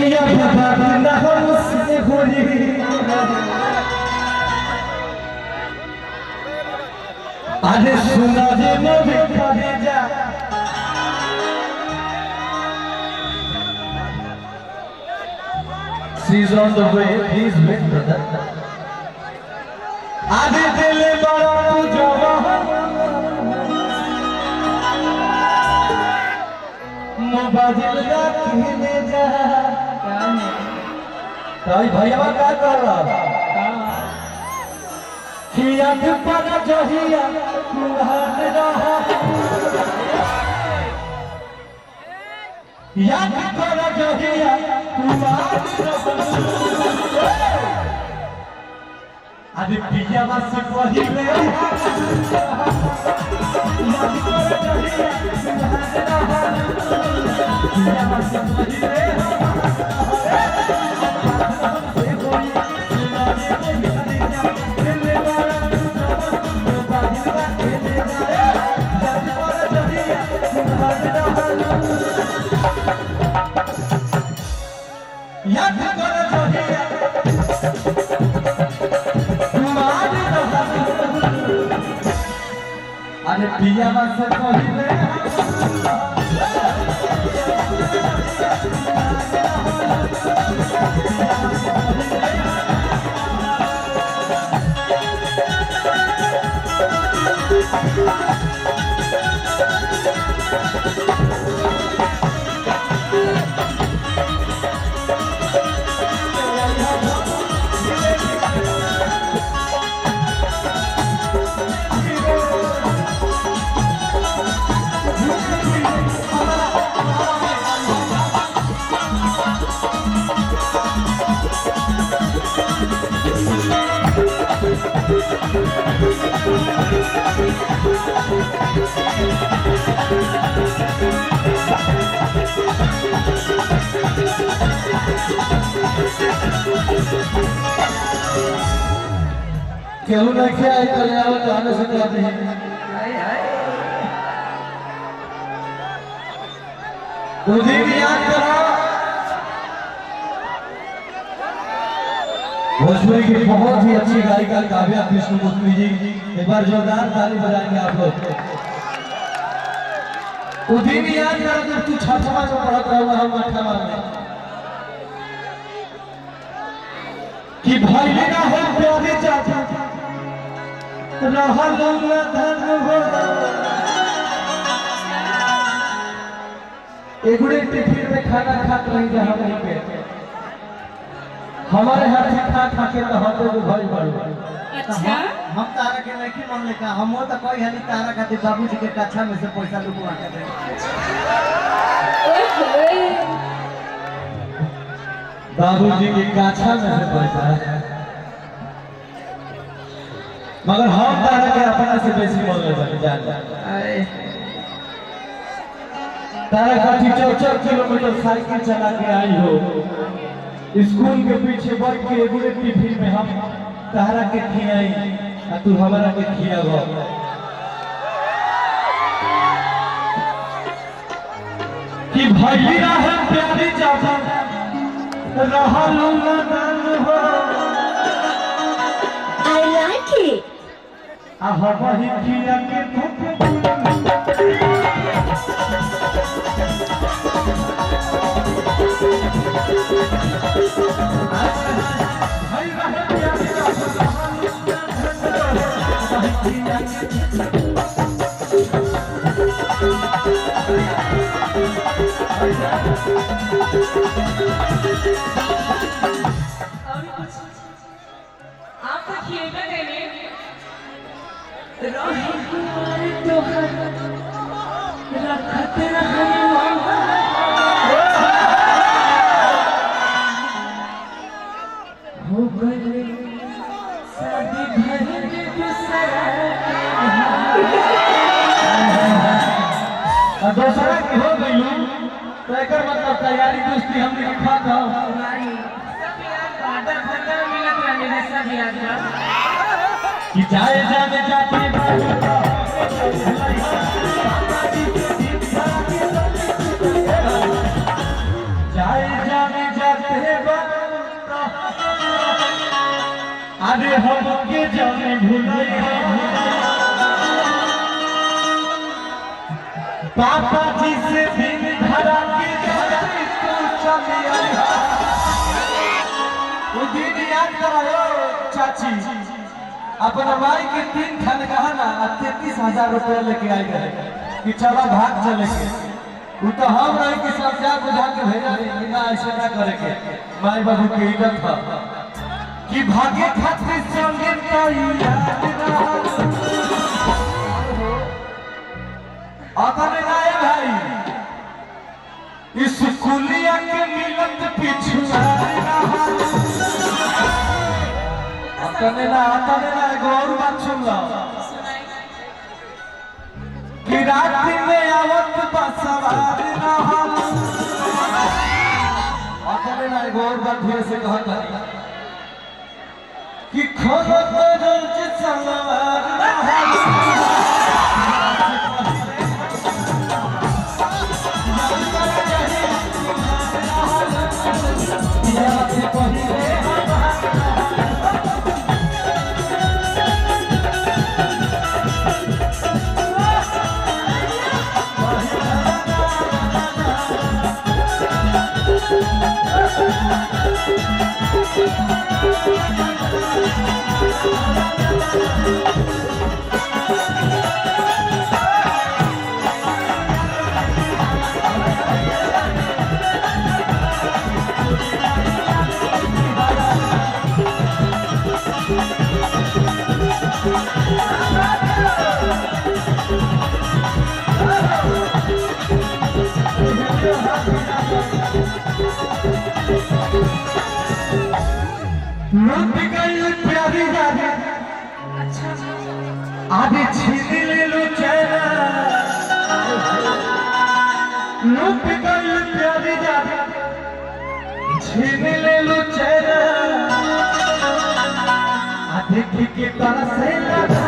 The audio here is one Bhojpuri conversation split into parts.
किया बात ना हमसे होई। अरे सुना रे मोरे कलेजा, She's on the way, please wait brother. आधे दिल बड़ा जवान मोबाइल रखने जा। ताई भैया का कर रहा खिया पर जहिया कुहान रहा, याद कर जहिया कुहान रहा। अरे पिया से पहिले याद कर जहिया कुहान रहा, पिया से पहिले याद कर जहिया कुमार रहा। अरे पिया से पहिले केहू नहीं आई कल्याण कहने से कह दी। उन्हीं याद करा भोजपुरी की बहुत ही अच्छी गायिका काव्या कृष्णमूर्ति जी, एक बार जोरदार ताली बजाएंगे आप लोग। उन्हीं याद करा जब तू छठवा में पढ़त रहा हम आठवां में, कि भाई ना हो प्यारे चाचा रहल धन हो। एगुड़े टिफिन में खाना खात रही जा हम पे, हमारे हाथ से खा खा के तो हम लोग भाई बड़। अच्छा हम तारा के नहीं मन लेका, हम तो कोई हली तारा खातिर बाबूजी के कक्षा में से पैसा लुकवा के दे। बाबूजी के काछा में से पैसा, मगर हम तारा के अपना से बेसी मन ले जान। तारा खातिर 4-4 किलोमीटर साइकिल चला के आई हो, स्कूल के पीछे बैठ के एगुड़े टिफिन में हम तारा के खियाई आ तू हमारा के खियाबो। कि भैया है प्यारी चाचा रहल नन हो। I like it. आ हम ही खिया के धूप अभी कुछ आप तो खिएबे कइले रहे कुमार तोहर रखत रहनी हो गए शादी भर के दूसरा के दूसरा की हो गई तो एकर मतलब तैयारी दोस्ती हमने लिखा था। सब याद बादल भरना मिलत रहे सब याद बा कि जाए जाने जाते जाए जाने जाते अरे हमके जाने भुलाई पापा जी से बिन धरा के तू चली आई। वो दिन याद करायो चाची अपना माई के 3 थान गहना 33,000 रुपया लेके आई रहे कि चला भाग चले के। वो तो हम रहे कि समझा बुझा के भेजा रही ना ऐसे ना करे के माई बाबू के इज्जत था कि भागे खातिर संगे तैयार अतने ना है भाई स्कूलिया के मिलत पिछुआ अतने ना एगो और बात सुन लो कि रात में आवत बसवार ना अतने ना एगो और बात धीरे से कहत हनी कि खोलो तो रोज सलवार ना। लूट गई प्यारी यारी आदि छीन ले लो चैना। लूट गई प्यारी यारी छीन ले लो चैना आदि के तरह से लगा।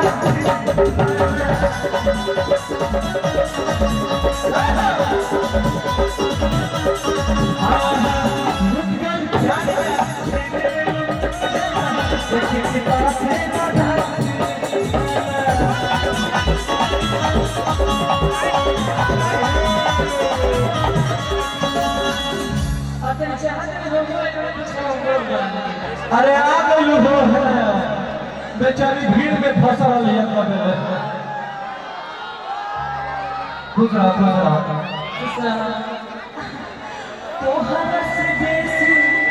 अरे आ गई हो बेचारी भीड़ में फंसल है। खुश रहा खुश रहा।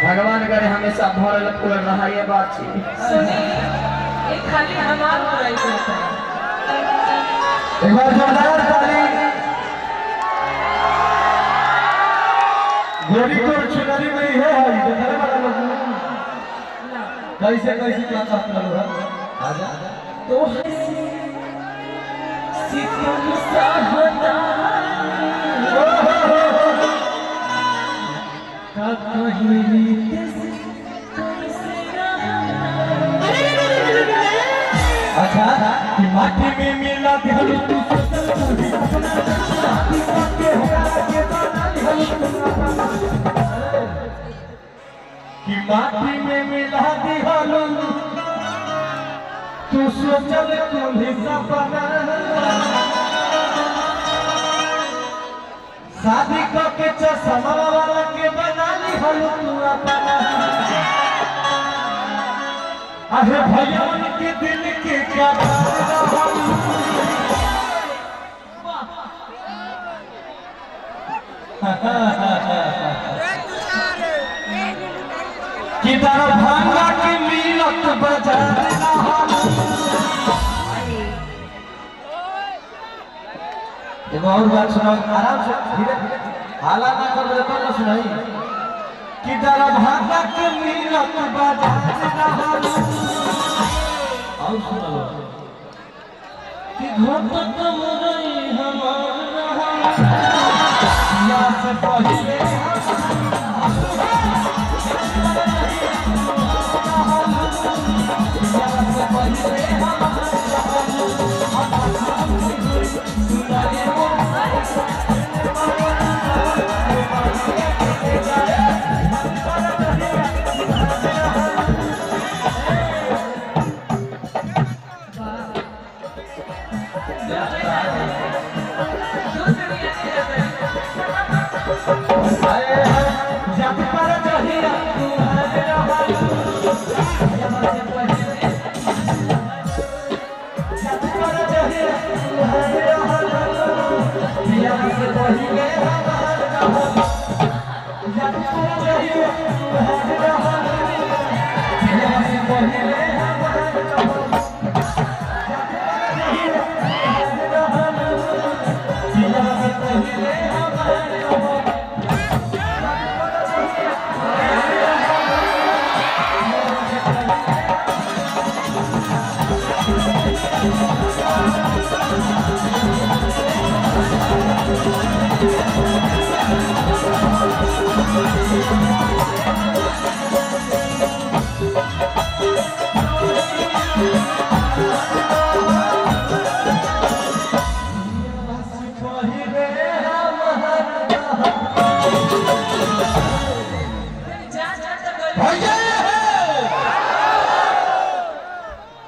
भगवान करे हमेशा भरल पूरल रहा ये बात छी। सुनी ये खाली हमार बुराई करता है। एक बार जोरदार ताली। गोरी तो चुनरी में ही है देखने वाला लोग कैसे कैसे क्या कहते लोग। आजा तो सितम सहता अच्छा कि माटी में मिला दिहलु तू सोचल पूरी माटी के होरा के बना दिहलु तू कि माटी में मिला दिहलु तू सोचल पूरी सपना। शादी करके चश्मा वाला के बना लिहलु तू अपना। अरे भैया के दिल के क्या कि दरभंगा के मिलत बाजार। एगो और बात सुनाओ आराम से धीरे धीरे हाला ना कर तो ना सुनाई कि दरभंगा के मिलत बाजार। और सुनाओ कि घोटत मुरई हमार या से पहिले पहिले